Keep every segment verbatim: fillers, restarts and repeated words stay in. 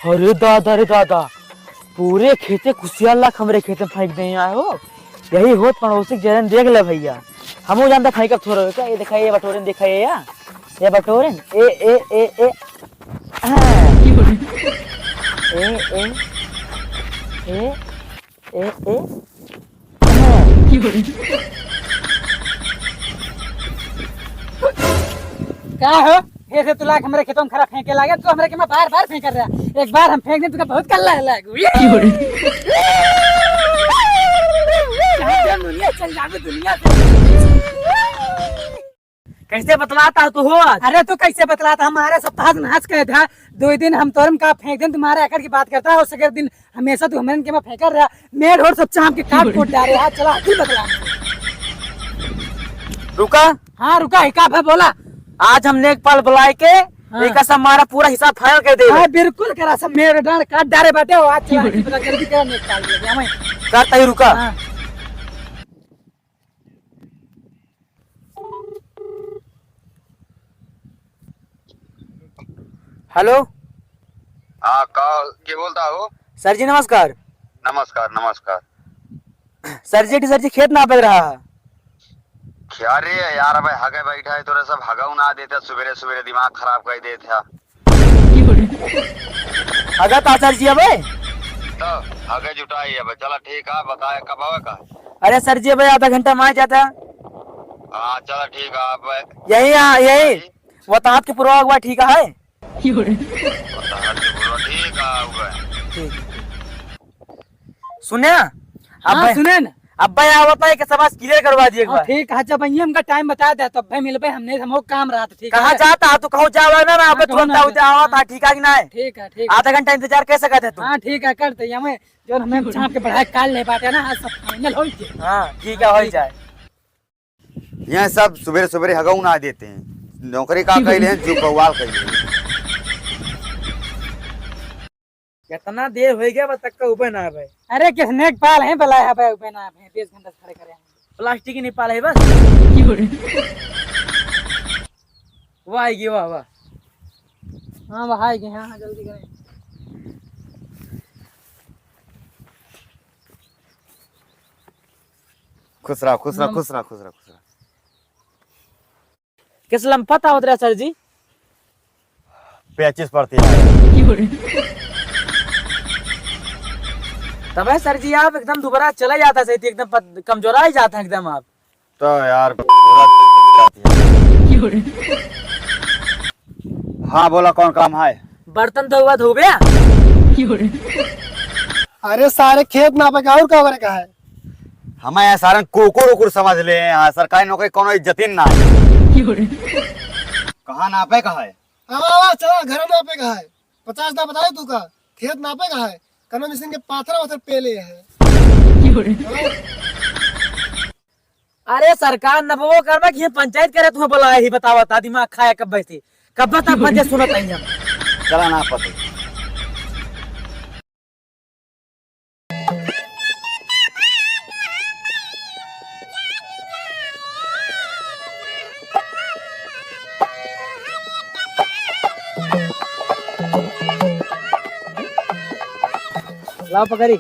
अरे दादा रे दादा, पूरे खेते कुसियार लाख हमरे खेते में फेंक देहे आए हो। यही होत पड़ोसी के जरन देख ले भइया, हमहू जानता फेंकब थोड़ा का। ये देखा, ये बटोरन देखा, ये या, ये बटोरन, ए, ए, ए, ए, हाँ। ए, ए, ए, ए, ए, हाँ। का हो? हे से तू लाग हमरे खेतों में खरा फेंके लागे, तू हमरे के में बार-बार फेंक रहा। एक बार हम फेंक दें, तुका बहुत कल्ला है लागू। चल जा दुनिया, चल जा दुनिया से। कैसे बतलाता तू हो आज? अरे तू कैसे बतलाता? हमारे सब तहस नहस कहे था। दो दिन हम तोरम का फेंक दें, तुम्हारे अकड़ की बात करता है, और सगेर दिन हमेशा तू हमरन के में फेंकर रहा, मेड़ होड़ सब चाम के काट कूट डारे, आज चला तू बतला। रुका। हाँ, रुका, ही का भा बोला। आज हम नेकपाल बुलाए के हाँ। एका सब हमारा पूरा हिसाब final कर दे। हाँ, बिल्कुल करा, सब मेड़ डार काट डारे बाटे हो, आज चला तू बता, जल्दी करा नेकपाल बुला, हमें। करता ही रुका। हाँ। हेलो। हाँ, का, के बोलता हो? सर जी, नमस्कार। नमस्कार, नमस्कार। सर जी, सर जी, खेत नापे रहा। क्या रे यार, अबे हगे बैठा है, तोरे सब हगऊ ना देते, सुबेरे सुबेरे दिमाग खराब कर देते हैं। हगा ता सर जी अबे? तो हगे जुटाई अबे, चला ठीक है, बताए कब आवे का? अरे सर जी, अबे आधा घंटा में आ जाता। हाँ, चला ठीक है, अब यही, हाँ, यही। हाँ जी। वताहत के पुरवा हुआ ठीक है? वताहत के पुरवा ठीक है, हुआ। ठीक है। सुने ना? अब हाँ, भाई, सुने ना। अब भाई आवत है कि सब आज clear करवा दिए एक हाँ, बार। ठीक है, जब आइए हमका time बता दे, तब भाई मिलबे हमने, हमको काम रहा था, ठीक है? कहाँ जाता है तू, कहूँ जावा ना, ना, हाँ, अबे तुरंत ना, आवत है, ठीक है कि नहीं? ठीक है, ठीक है। आधा घंटा इंतजार कर सकत है तू। हाँ, ठीक है, करते ही हमें जो हमें चाप के बढ़ाए काल ले बाटे ना, आज सब final हो गए। हाँ, ठीक है, हो जाए। यहाँ सब सुबेरे सुबेरे हगऊ ना देते हैं, नौकरी का कैले हैं, जो बवाल कैले हैं। कितना देर हो गया, बस तक का उबे ना आवे। अरे, किसने पाल है, बला है, उबे ना आवे, बीस घंटा से खड़े करे हैं। प्लास्टिक ही नहीं पाल है बस। वाह, आएगी, वाह, वाह। हाँ, वाह, आएगी, हाँ, हाँ, जल्दी करें। खुश रहा, खुश रहा, नम- खुश रहा, खुश रहा, खुश रहा। किस लम्पत आवत रहा सर जी? पेचिस पड़ती है। तबे सर जी आप एकदम दुबारा चले जाता सही थी, एकदम पत-, कमजोरा ही जाता एकदम आप। तो यार पूरा हाँ बोला कौन काम है? बर्तन धोवा धोबे। अरे सारे खेत नापे का और का करे का है? हमें यहाँ सारन कुकुर उकुर समझ ले हैं, यहाँ सरकारी नौकरी कोनो इज्जतिन ना है। कहाँ नापे का है? आवा, आवा, चला, घर नापे का है। पचास ना बताए तू का, खेत नापे का है। कना मिसिन के पाथर वाथर पेले है। अरे सरकार नपबो करबा कि पंचायत करे तुम्हें बुलाए ही, बतावा ता दिमाग खाया कब बैठे, कब तक पंचायत सुनत आई हम। चला ना पते। लाओ पकड़ी।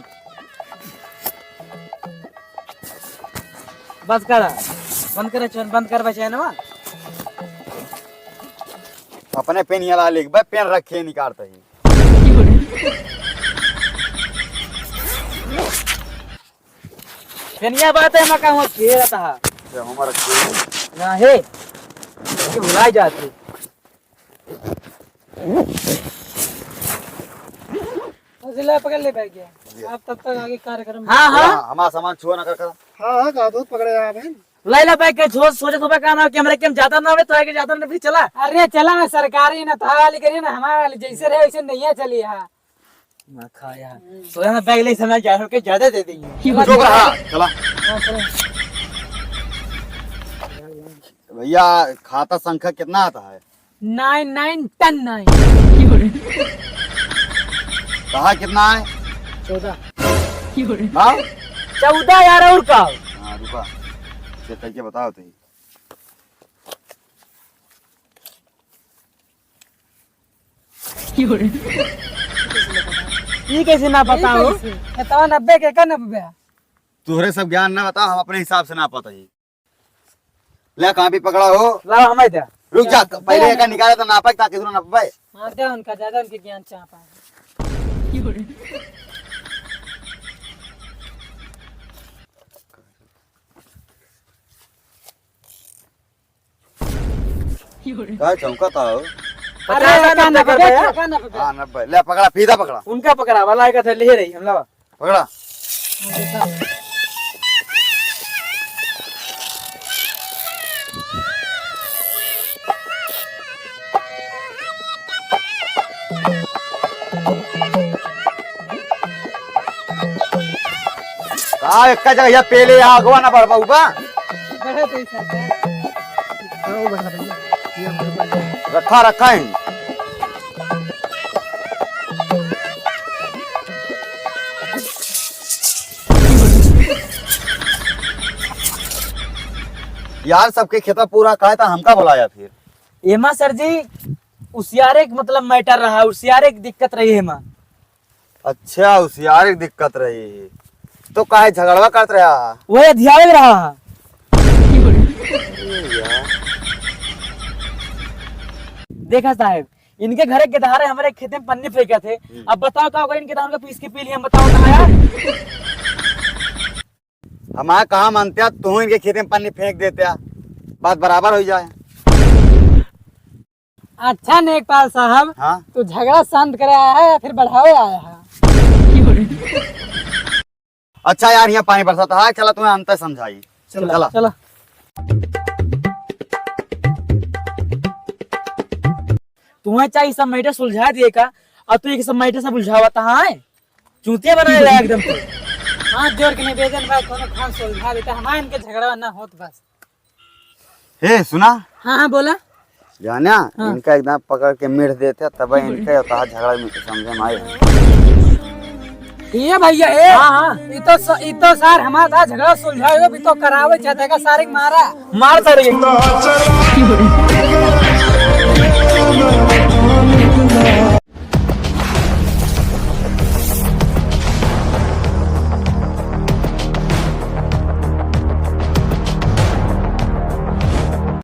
बस करा, बंद करे चैन, बंद कर बे चैनवा। अपने पेन ये ला ले, बे पेन रखे निकालते ही। पेनिया बात है, मैं कहूँ खेलता है। ये हमारा खेल। ना है, ये भुला जाते। ले, पकड़ ले बैग ये। आप तब तक आगे कार्यक्रम हाँ, हाँ। हाँ, हमारा सामान छुआ ना कर, कर। हाँ, हाँ, का दूध पकड़े आप हैं। ले ला बैग के छुआ, सोचे तो का ना, कैमरे के हम ज्यादा ना आवे, तो आगे ज्यादा ना भी चला। अरे चला ना, सरकारी ना था वाली करिए ना, हमारे वाली जैसे रहे वैसे नहीं है, चलिए हाँ। ना खाया। सोया ना बैग ले समय जा के ज्यादा दे देंगे। चुप रहा, चला। हाँ, चलो। भैया, खाता संख्या कितना आता है? नाइन नाइन टेन नाइन। कहा कितना है? चौदह। हाँ? चौदह यार, और का? हाँ, रुका। चेक करके बताओ तो। ई कैसे ना पता हो? ये तो नब्बे के का नब्बे? तोहरे सब ज्ञान ना बताओ, हम अपने हिसाब से ना पता ही। ले, कहाँ भी पकड़ा हो? लाओ, हमें दे। रुक जा, पहले एका निकाले तो नापक, ताकि तू ना नापबे। हाँ, दे उनका, ज्यादा उनके ज्ञान चाहता है। का चौंका था हो? अरे, पचास का नब्बे नब्बे कर दे। का नब्बे? हाँ, नब्बे। ले, पकड़ा, फीता पकड़ा। उनका पकड़ा, वाला एक हाथ ले रही, हम लावा। पकड़ा। का एक्का जगह या पेले या अगवा ना बढ़ पाऊबा? बढ़त है सर। रखा, रखा है। यार, सबके खेता पूरा काहे था, हमका बुलाया फिर? एमा सर जी, उसियारे के मतलब मैटर रहा, उसियारे के दिक्कत रही है एमा। अच्छा, उसियारे के दिक्कत रही, तो काहे झगड़वा करत रहा? वही अधियावे के रहा। अरे यार। देखा साहेब, इनके घरे के धारे हमारे खेते में पन्नी फेंके थे। हम्म। अब बताओ का होगा, इनके धान को पीस के पी लिए, हम बताओ कहाँ यार? हमारा कहाँ मानते हैं, तू इनके खेते में पन्नी फेंक देते हैं, बात बराबर हो जाए। अच्छा नेकपाल साहब, हाँ? तू झगड़ा शांत करे आया है या फिर बढ़ावे आया है? अच्छा यार, यहाँ पानी बरसाता है, चला तुम्हें अंतर समझाई। चला, चला। चला। तुम्हें चाहिए सब मैटर सुलझा दिए का, और तू एक सब मैटर सब उलझावता है, चूतिया बनाए ला एकदम तू। हाथ जोड़ के निवेदन बा, कोनो खान सुलझा देता, हमारे इनके झगड़ा ना होत बस। हे, सुना? हाँ, हाँ, बोला। जाना, हाँ। इनका एकदम पकड़ के मिट देते, तब इनका उतना झगड़ा में समझे में आए। ये भैया, ए, हाँ, हाँ। ये तो स-, ये तो सार हमारा था झगड़ा सुलझावे, भी तो करावे चाहते का सारे के मारा। मार सारे के।